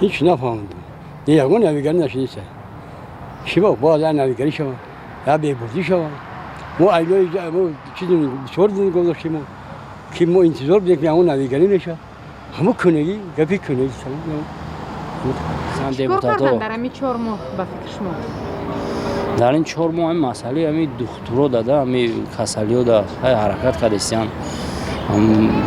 Ҳеҷ нафаҳмидам. Ягон навигарӣ нашиниста. Шиба бояд я навигарӣ шава, я бебурдӣ шава. Мо айнои мо чизи бисёр гузоштем, ки мо интизор будем, ки ягон навигарӣ мешавад. Ҳамо кунагӣ, гапи кунагӣ. Чикор кардан дар ҳамин 4 моҳ, ба фикри шумо? Дар ин 4 моҳ ҳами масъалаи ҳами духтуро дада, ҳами касалиҳо да ҳаракат кардестиян,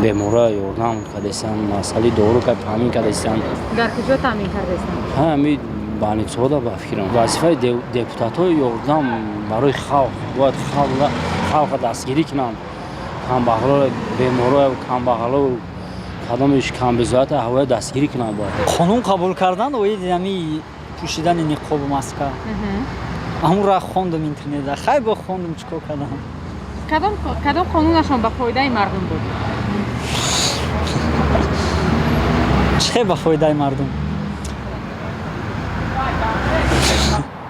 бемора ёрдам кардестиян, масъалаи дору таъмин кардестиян. Дар куҷо таъмин кардестанд? Ҳами больницаҳо да. Ба фикрам, вазифаи депутатҳо ёрдам барои халқ, бояд халқа дастгирӣ кунанд, камбағало, беморо, камбағало, кадомиш камбизоата ҳавоя дастгирӣ кунанд бояд. Қонун қабул кардан оиди ҳами пӯшидани ниқобу маска. Ҳамонра хондам интернетда, хай, бо хондам, чӣ кор кардам. Кадом қонунашон ба фоидаи мардум буд? Чӣ хел ба фоидаи мардум?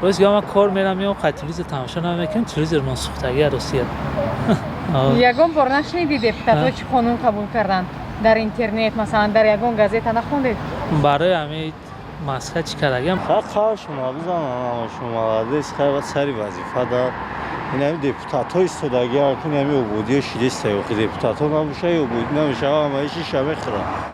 Боз ман кор мерам, меом, қай телевизор тамошо намекунем, телевизор мон сӯхтагия, Русия. Ягон бор нашниди, депутатҳо чӣ қонун қабул карданд дар интернет, масалан, дар ягон газета нахондед? Барои ҳами маска чӣ кардагиам. Ха, шумо бизанам, шумо молодец, хай, сари вазифа дар ин ҳами депутатҳо истодагиам, ин ҳами ободиё шидеста, охи депутатҳо набоша, ободӣ намешава, ҳамаи шиша мехӯранд.